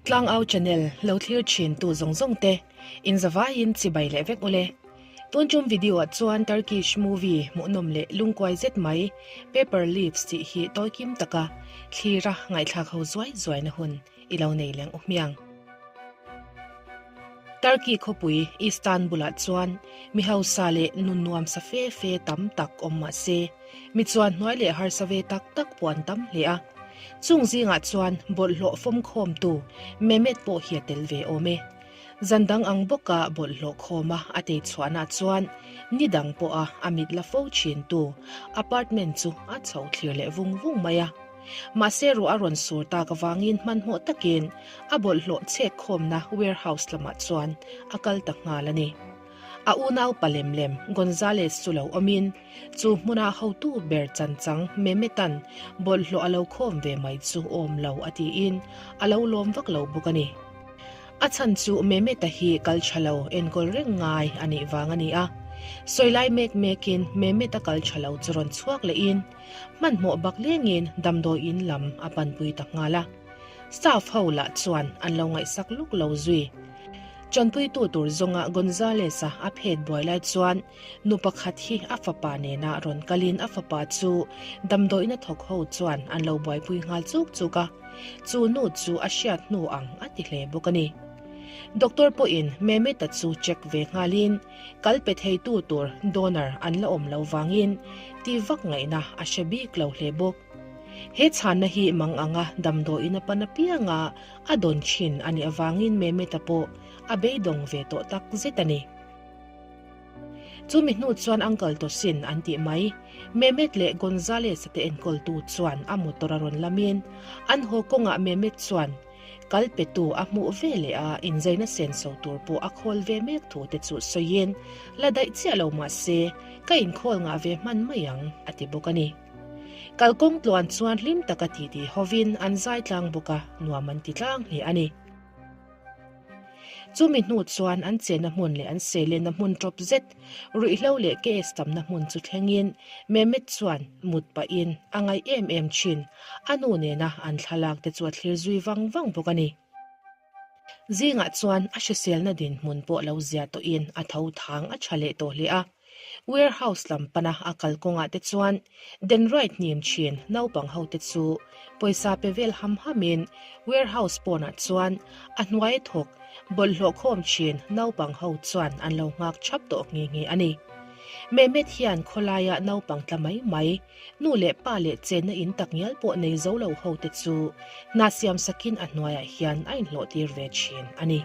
Tlangau channel lo thlir thin tu zawng zawng te in zavaiin chibai leh vek ule. Tun tum video ah chuan Turkish movie hmuhnawm leh lungkuai zet mai Paper Leaves tih hi tawi kim taka thlira ngaihthlak ho zuai zuai na hun i lo nei leng u hmiang. Turkey khawpui Istanbul ah chuan mi hausa leh nun nuamsa fe fe tam tak awm mah se mi chuan hnuai leh harsa ve tak tak pawh an tam hle a. Chung zingah chuan bawlhhlawh fawmkhawmtu Mehmet pawh hi a tel ve awm e. Zan dang ang bawka bawlhhlawh khawma a tei chhuahna chuan ni dang pawha a mit la fo thintu apartment chu a chho thlir leh vung vung mai a. Mahse ruah a rawn sur tak avangin hmanhmawh takin a bawlhhlawh chhek khawmna warehouse lamah chuan a kal ta nghal a ni. A unau pa lem lem Gonzales chu lo awmin chu hmuna hotu ber chanchang Mehmet-a'n bawlhhlawh a lo khawm ve mai chu awm lo a tiin a lo lawm vak lo bawk a ni. A chhan chu Mehmet-a hi kal tha lo enkawl reng ngai a nih vang a ni a. Sawi lai mek mekin Mehmet-a kal tha lo chu rawn chhuak lehin hmanhmawh bak lengin damdawi in lam a panpui ta nghal a. Staff ho lah chuan an lo ngaihsak luk lo zui. Chanpuitu tur zawnga Gonzales-a a phet buai lai chuan nu pakhat hi a fapa nena rawn kalin a fapa chu damdawiina thawk ho chuan an lo buaipui nghal chuk chuk a, chu nu chu a hriat hnu ang a ti hle bawk a ni. Doctor pawhin Mehmet-a chu check ve nghalin kal pe theitu tur donor an la awm lo vangin ti vak ngaihna a hre bik lo hle bawk. He chhanna hi mang anga damdawiin a pan apianga A dawn thin a nih avangin Mehmet-a pawh a beidawng ve tawh tak zet a ni. Chumi hnu chuan Uncle Tosin an tih mai, Mehmet leh Gonzales-a te enkawltu chuan a motor a rawn lamin an haw kawngah Mehmet chuan kal petu a hmuh ve leh a inzaina senso tur pawh a khawl ve mek thu te chu sawiin la daih chiah lo mah se ka inkhawl ngah ve hman mai ang a ti bawk a ni. Kalkawng tluan chuan hlim taka titi hovin an zai tlang bawk a, nuam an ti tlang hle a ni. Chumi hnu chuan an chenna hmun leh an seilenna hmun tawp zet, ruihhlo leh case tamna hmun chu thlengin Mehmet chuan mut pahin a ngaih em em thin, a nu nena an thlalak te chu a thlir zui vang vang bawk a ni. Zingah chuan a hriselna dinhmun pawh lo zia tawhin a tho thang a tha leh tawh hle a. Warehouse lam pana a kal kawngah te chuan den right hnim thin naupang ho te chu pawisa pe vel ham hamin warehouse pawnah chuan a hnuai thawk bawlhhlawh khawm thin naupang ho chuan an lo nghak thap tawh nghe nghe a ni. Mehmet hian khawlaia naupang tla mai mai Nu leh pa leh chenna in tak ngial pawh nei zo lo ho te chu hna siam sakin a hnuaiah hian a inhlawh tir ve thin a ni.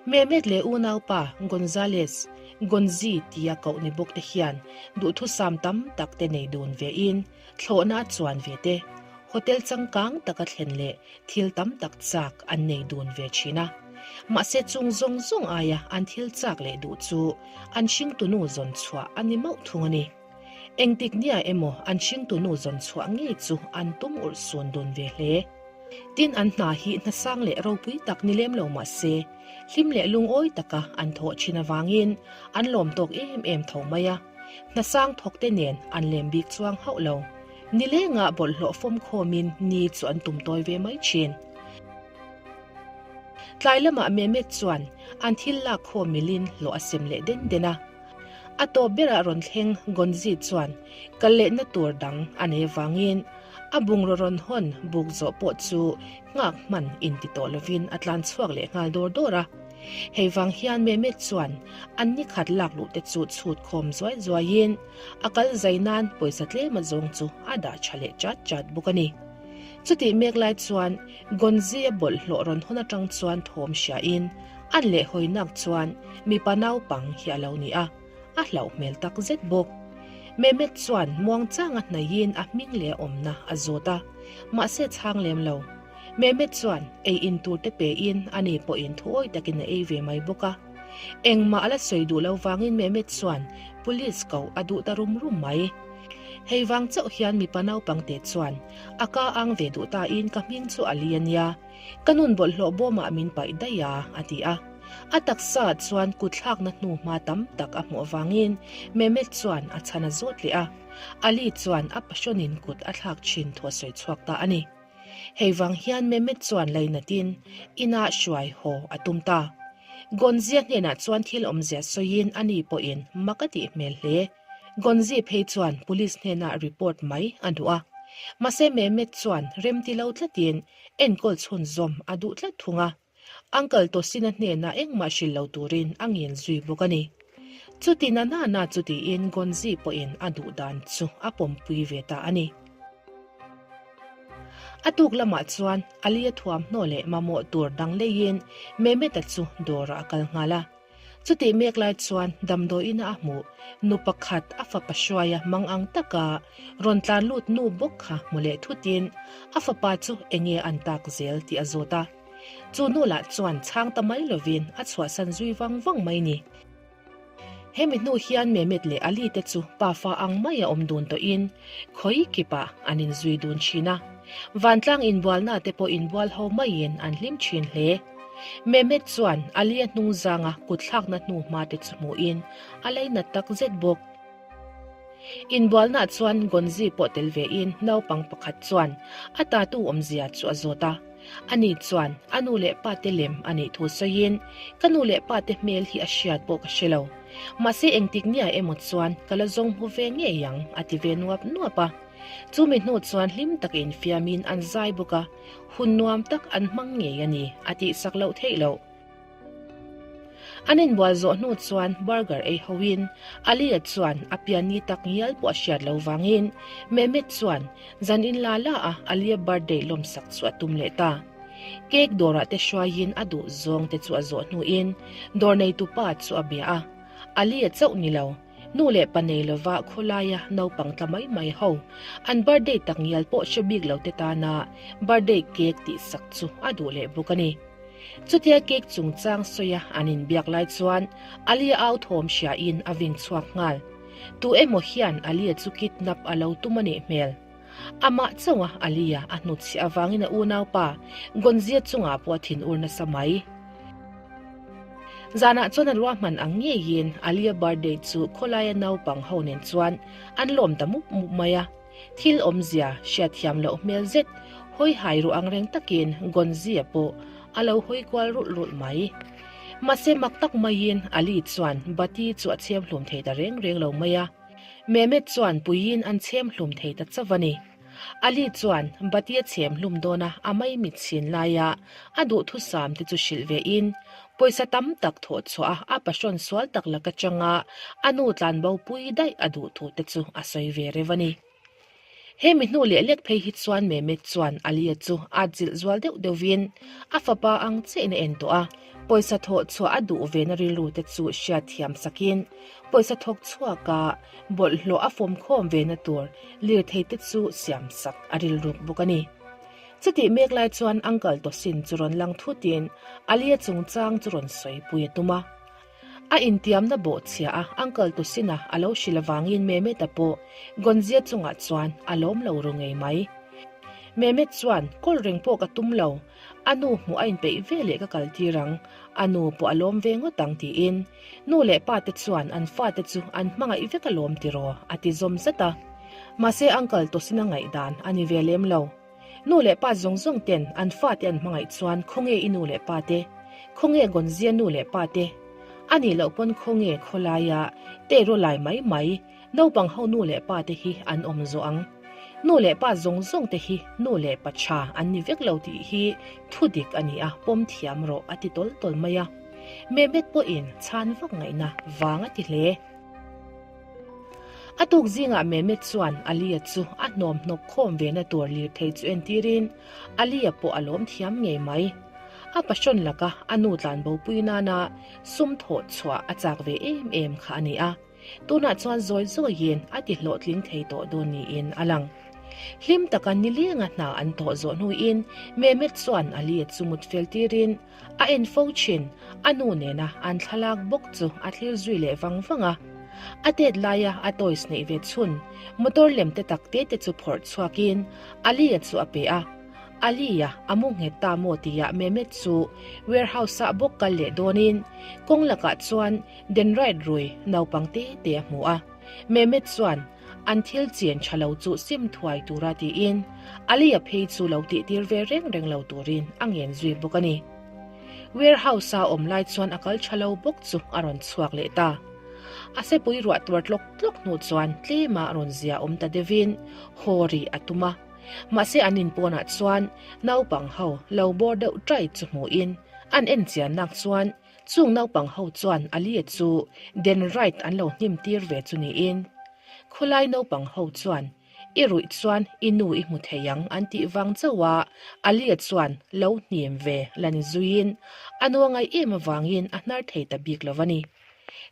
Mehmet leh unaupa Gonzales, Gonzi tia koh ni bawk te hian duhthusam tam tak te nei dun ve in thlawhna a chuan ve te, hotel changkang taka thlen leh thil tam tak chak an nei dun ve thin a. Mahse chung zawng zawng aia an thil chak leh duh chu an hringtunu zawn chhuah a ni mauh thung a ni. Engtik nia emaw an hringtunu zawn chhuah ngei chu an tum urh sun dun ve hle. Tin an hna hi hnasang leh ropui tak ni lem lo mah se, hlim leh lungawi taka an thawh thin avangin an lawm tawk em em tho mai a. Hnasang thawkte nen an lem bik chuang hauh lo. Nilengah bawlhhlawh fawm khawmin ni chu an tum tawi ve mai thin. Tlai lamah Mehmet chuan an thil lak khawm milin hlawh a sem leh den den a. A tawp berah rawn thleng Gonzi chuan kal lehna tur dang a nei avangin a bungraw rawn hawn buk zawh pawh chu nghak hman inti tawh lovin a tlan chhuak leh nghal dawr dawr a. Hei vang hian Mehmet chuan an ni khat lak luh te chu chhut khawm zuai zuaiin a kal zai nan pawisa tlem a zawng chu a dah tha leh chat chat bawk a ni. Chutih mek lai chuan Gonzi a bawlhhlawh rawn hawn atang chuan thawm hriain An leh hawinak chuan mipa naupang hi a lo ni a, a hlauh hmel tak zet bawk. Mehmet chuan muangchanga hnaihin a hming leh a awmna a zawt a, mahse chhang lem lo. Mehmet chuan ei in tur te pein ani pawhin thuawi takin a ei ve mai bawk a. Engmah a la sawi duh lo vangin Mehmet chuan police ko a duh ta rum rum mai. Hei vang chauh hian mipa naupang te chuan a ka ang ve duh tain ka hming chu Ali a nia. Ka nun bawlhhlawh bawmah min paih daih a, a ti a. A taksa chuan kutthlakna hnu hma tam tak a hmuh avangin Mehmet chuan a chhan a zawt leh a. Ali chuan a pasawnin kut a thlak thin thu a sawi chhuak ta a ni. Hei vang hian Mehmet chuan lainatin inah hruai haw a tum ta. Gonzia hnenah chuan thil awmzia sawiin ani pawhin mak a tih hmel hle. Gonzi phei chuan police hnenah report mai a duh a. Mahse Mehmet chuan remti lo tlatin enkawl chhunzawm a duh tlat thung a. Uncle Tosina hnenah engmah hrilh lo turin a ngen zui bawk a ni. Chuti na na na chu tiin Gonzi pawhin a duh dan chu a pawmpui ve ta a ni. A tuk lamah chuan Alia thuamhnaw leh mamawh tur dang leiin Mehmet-a chu dawrah a kal nghal a. Chutih mek lai chuan damdawiina a hmuh nu pakhat a fapa hruaia mang ang taka rawn tlan lut nu bawk kha hmu leh thutin a fapa chu enge an tak zel tih a zawt a. Chu nu lah chuan chhang ta mai lovin a chhuahsan zui vang vang mai ni. Hemi hnu hian Mehmet leh Ali te chu pafa ang mai a awm dun tawhin khawi kipah an inzui dun thin a. Vantlang inbualna te pawh inbual ho maiin an hlim thin hle. Mehmet chuan Ali a hnung zanga kutthlakna hnu hma te chu hmuhin a leinat tak zet bawk. Inbualnaah chuan Gonzi pawh tel vein naupang pakhat chuan a tatu awmzia chu a zawt a. Ani chuan a nu leh pa te lem a nih thu sawiin, Ka nu leh pa te hmel hi a hriat pawh ka hre lo. Mahse engtik nia emaw chuan ka la zawng hmu ve ngei ang a ti ve nuap nuap a. Chumi hnu chuan hlim taka infiamin an zai bawk a, hun nuam tak an hmang ngei a ni a tihsak loh theih loh. An inbual zawh hnu chuan burger ei hoin Alia chuan a pian ni tak ngial pawh a hriat lo vangin Mehmet chuan zan in la la a Alia birthday lawmsak chu a tum leh ta. Cake dawrah te hruaiin a duh zawng te chu a zawh hnuin dawr neitupa chu a bia a, Alia chauh ni lo, nu leh pa nei lova khawlaia naupang tla mai mai ho an birthday tak ngial pawh hre bik lo te tana birthday cake tihsak chu a duh leh bawk a ni. Chutia cake chungchang sawia an inbiak lai chuan Alia au thawm hriain a vin chhuak nghal. Tu emaw hian Alia chu kidnap a lo tum a nih hmel. Amah chauha Alia a hnutchhiah avangin a unaupa Gonzia chungah pawh a thinur nasa mai. Zanah chuan a ruahman ang ngeiin Alia birthday chu khawlaia naupang ho nen chuan an lawm ta mup mup mai a. Thil awmzia hriatthiam loh hmel zet hawi hai ruh ang reng takin Gonzi-a pawh a lo hawi kual rulh rulh mai. Mahse mak tak maiin Ali chuan Bati chu a chhem hlum thei ta reng reng lo mai a. Mehmet chuan puiin an chhem hlum thei ta chauh a ni. Ali chuan Bati a chhem hlum dawn a a maimit chhin laia a duhthusam te chu hrilh vein Pawisa tam tak thawh chhuah a, a pahrawn sual tak lak atanga a nu tlanbo pui daih a duh thu te chu a sawi ve reuh a ni. He mi hnu leh lek phei hi chuan Mehmet chuan Alia chu a chilh zual deuh deuhvin a fapa ang chiahin a en tawh a, pawisa thawh chhuah a duh vena rilru te chu hriat thiam sakin pawisa thawk chhuaka bawlhhlawh a fawmkhawm vena tur lirthei te chu siam sak a rilruk bawk a ni. Chutih mek lai chuan Uncle Tosin chu rawn lang thutin Alia chungchang chu rawn sawipui a tum a. A intiamna bawhchhia a Uncle Tosina a lo hrilh avangin Mehmet-a pawh Gonzia chungah chuan a lawm lo ru ngei mai. Mehmet chuan, Kawl reng pawh ka tum lo, a nu hmuh a inpeih ve leh ka kal tir ang, a nu pawh a lawm ve ngawt ang tiin nu leh pa te chuan an fate chu an hmangaih vek a lawm tiraw a ti zawm zat a. Mahse Uncle Tosina ngaihdan a ni ve lem lo. Nu leh pa zawng zawng ten an fate an hmangaih chuan khawnge i nu leh pa te? Khawnge Gonzia nu leh pa te? A nih loh pawn khawnge khawlaia te rawlai mai mai naupang ho nu leh pa te hi an awm zawh ang? Nu leh pa zawng zawng te hi nu leh pa tha an ni vek lo tih hi thu dik a ni a, pawm thiam rawh a ti tawl tawl mai a. Mehmet pawhin chhan vak ngaihna vang a ti hle. A tuk zingah Mehmet chuan Alia chu a hnawm hnawk khawm ve na tur lirthei chu entirin Alia pawh a lawm thiam ngei mai. A passion laka a nu tlanbo pui nana sum thawh chhuah a chak ve em em kha a ni a, tunah chuan zawi zawiin a ti hlawhtling thei tawh dawn niin a lang. Hlim taka nilenga hna an tawh zawh hnuin Mehmet chuan Alia chu mut fel tirin A en fo thin, a nu nena an thlalak bawk chu a thlir zui leh vang vang a. A tet laia a toys neih ve chhun, motor lem te tak te te chu phawrh chhuakin Ali-a chu a pe a. Ali-a a mu nghet ta maw tia Mehmet chu warehouse-ah bawk kal leh dawnin kawng lakah chuan Denride rui naupang te te a hmu a. Mehmet chuan. An thil chen tha lo chu sim thuai tura tiin Ali-a phei chu lo tihtir ve reng reng lo turin a ngen zui bawk a ni. Warehouse-a awm lai chuan a kal tha lo bawk chu a rawn chhuak leh ta. A sepui ruah tuar tlawk tlawk hnu chuan tlema rawn zia awm ta deuhin haw rih a tum a. Mahse an inpawnah chuan naupang ho lo bawr deuh ṭai chu hmuhin an en chian nak chuan Chung naupang ho chuan Alie chu den right an lo hnim tir ve chu niin, khawlai naupang ho chuan i ruih chuan i nu i hmu thei ang an tih vang chauh a, Alie chuan lo hnim ve la ni zuiin a nu a ngaih em avangin a hnar thei ta bik lo a ni.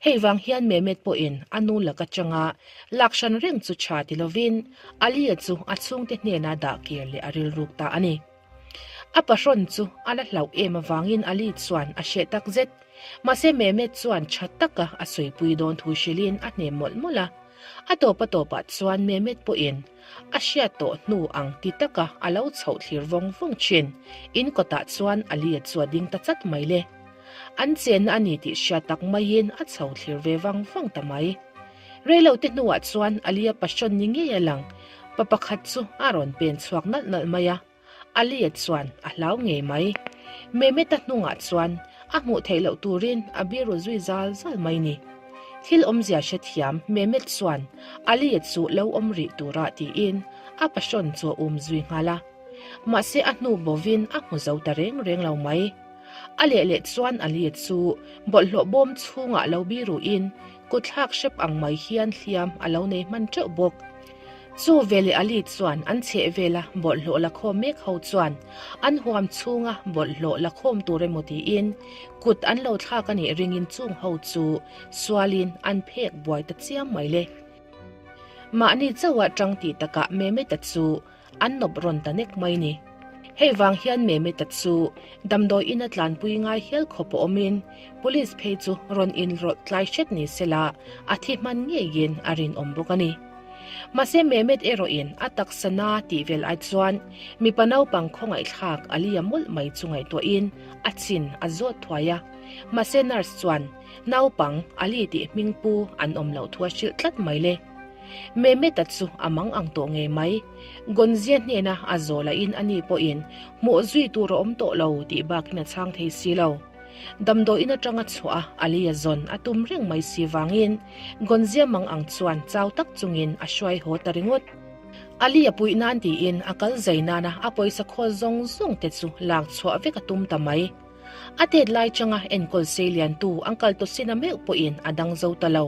Hei vang hian Mehmet pawhin a nu lak atanga lak hran reng chu tha ti lovin Alie chu a chhungte hnena dah kir leh a rilruk ta a ni. A pahrawn chu a la hlauh em avangin Ali chuan a hreh tak zet. Mahse Mehmet chuan tha taka a sawipui dawn thu hrilhin a hnem mawlh mawlh a. A tawp a tawpah chuan Mehmet pawhin a hriat tawh hnu ang ti taka a lo chhoh thlir vawng vawng thin. In kawtah chuan Ali chu a ding ta chat mai le. An chenna a ni tih hriat tak maiin a chho thlir ve vang vang ta mai. Reilote hnuah chuan Alia passion ni ngei a lang, pa pakhat chu a rawn pen chhuak nalh nalh mai a, Alia chuan a hlau ngei mai. Mehmet-a hnungah chuan a hmuh theih loh turin a biru zui zal zal mai ni. Thil awmzia hrethiam Mehmet chuan Alia chu lo awm rih tura tiin a passion chu a um zui nghal a. Mahse a hnu bovin a hmu zo ta reng reng lo mai. A leh leh chuan Ali chu bawlhhlawh bawm chhungah lo biruin kutthlak hrep ang mai hian hliam a lo nei hman teuh bawk. Chu veleh Ali chuan an chheh vela bawlhhlawh la khawm mek ho chuan an huam chhunga bawlhhlawh la khawm tur emaw tiin kut an lo thlak a nih ringin chung ho chu sualin an phek buai ta chiam mai le. Mahni chauha tang tih takah Mehmet-a chu An nawp rawn ta nek mai ni. Hei vang hian Mehmet-a chu damdawi ina tlanpui ngai hial khawp a awmin Police phei chu rawn inrawlh tlai hret ni sela a thi hman ngeiin a rinawm bawk a ni. Mahse Mehmet erawhin a taksa na tih vel ai chuan mipa naupang khawngaihthlak a lia mawlh mai chu ngaihtuahin a chin a zawt thuai a. Mahse nurse chuan naupang Ali tih hming pu an awm loh thu a hrilh tlat mai le. Mehmet-a chu a mang ang tawh ngei mai. Gonzia hnena a zawh lahin ani pawhin hmuh zui tur a awm tawh lo tih bakin a chhang thei si lo. Damdawiin atanga chhuah a Ali-a zawn a tum reng mai si vangin Gonzia mang ang chuan chau tak chungin a hruai haw ta ringawt. Ali-a puih nan tiin a kal zai nana a pawisa khawl zawng zawng te chu lak chhuah vek a tum ta mai. A tet lai changa enkawl sei liantu Uncle Tosina meuh pawhin a dang zo ta lo.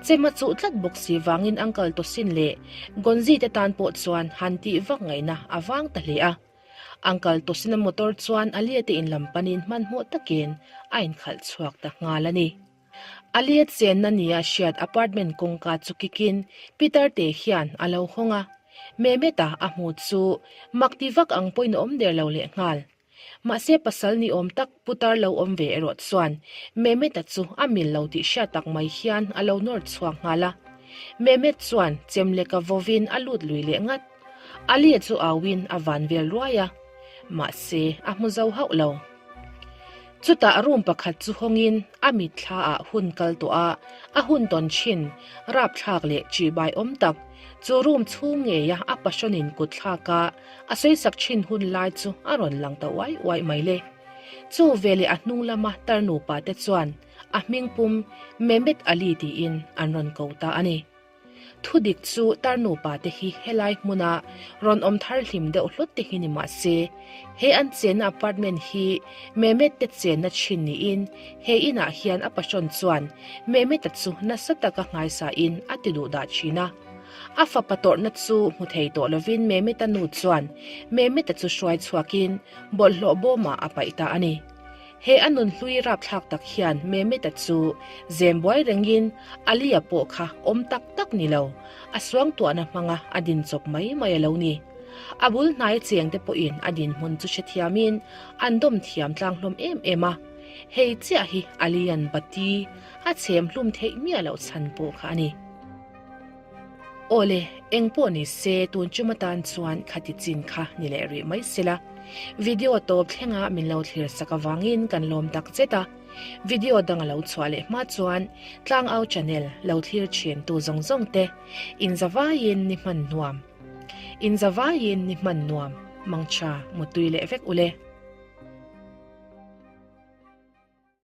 Chema chuh tlat bawk si vangin Uncle Tosin leh Gonzi te tan pawh chuan han tih vak ngaihna a vang ta hle a. Uncle Tosina motor chuan Alia te in lam panin hmanhmawh takin a inkhalh chhuak ta nghal a ni. Alia chenna nia hriat apartment kawngka chu kikin Peter te hian a lo hawng a. Mehmet-a a hmu chu mak ti vak ang pawhin a awm der lo lehnghal. Mahse pasal ni awm tak putar lo awm ve erawh chuan Mehmet-a chu a mil lo tih hriat tak mai hian a lo nawr chhuak nghal a. Mehmet chuan chem leka vawin a lut lui leh ngat. Ali-a chu auin a van vel ruai a, mahse a hmu zo hauh lo. Chutah room pakhat chu hawngin a mitthla ah hun kal tawh a, a hun tawn thin, rapthlak leh ṭihbai awm tak, chu room chhung ngeia a pasawnin kut thlak a, a sawisak thin hun lai chu a rawn lang ta uai uai mai le. Chu veleh a hnung lama tar nupa te chuan a hming pum Mehmet Ali tiin an rawn ko ta a ni. Thu dik chu tar nupa te hi helai hmuna rawn awm thar hlim deuh hlawt te hi ni mah se, he an chenna apartment hi Mehmet te chenna thin niin he inah hian a passion chuan Mehmet-a chu nasa taka nghaisain a ti duh dah thin a. A fapa tawrhna chu hmu thei tawh lovin Mehmet-a nu chuan Mehmet-a chu hruai chhuakin bawlhhlawh bawmah a paih ta a ni. He a nun hlui rapthlak tak hian Mehmet-a chu zem buai rengin Ali-a pawh kha awm tak tak ni lo, a suangtuahna hmanga a din chawp mai mai a lo ni. A bul hnai chengte pawhin a dinhmun chu hrethiamin an dawm thiam tlang hlawm em em a. Hei chiah hi Ali-a'n bati a chhem hlum theih miah loh chhan pawh kha a ni. Awle, eng pawh ni se tun chum atan chuan khati chin kha ni leh rih mai sela. Video tawp thlenga min lo thlir sak avangin kan lawm tak zet a. Video dang a lo chhuah leh hma chuan Tlangau channel lo thlir thin tu zawng zawng te inzavaiin ni hman nuam. Inzavaiin ni hman nuam, mangtha mutui leh vek ule.